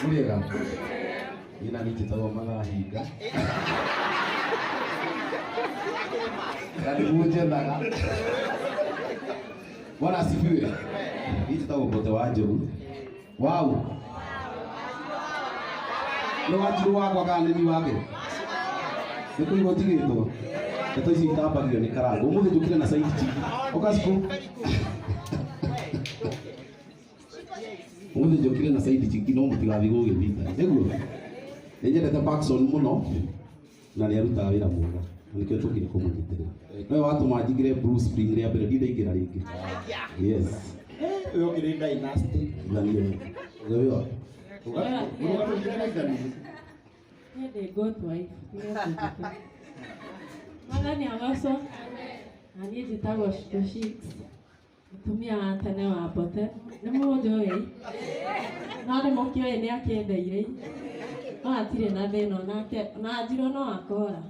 Mũrĩega. Niĩ na niĩ njĩtagwo Mathahinga. Na nĩguo njethaga. Bwana asifiwe. Niĩ njĩtagwo Mbote wa Njogu. Wau. Nĩ wanjirũ wakwa kana nĩ niĩ wake? Nĩ kũigwo njigĩtwo. Ndeto ici itambagio nĩ karangũ. Ũmũthĩ njũkire na side chick. Ũka cikũ. Ũmũthĩ njũkire na side chick no mũtigathiĩ gũgĩthita. Nĩguo. Nĩ nyendete Parkson mũno na nĩ arutaga wĩra mwega. Na nĩkĩo tũkire kũmũnyitĩrĩra. Nowe watũma njingĩre Blue Spring rĩa mbere ndindaingĩra rĩngĩ. Yes. We ũkĩrĩ dynasty. Thanio. Ũgĩũa. Ũrũgamĩrĩire Niĩ ndĩ good wife, tiga kũnjĩka. Mwathani agocwo. Na niĩ njĩtagwo Shiko Shicks, mũtumia wa tene wa Mbote. Nĩ mũnjũĩ? No nĩ mũkĩũĩ nĩ akĩendeire. No hatirĩ na thĩna onake, ona anjirwo no akora.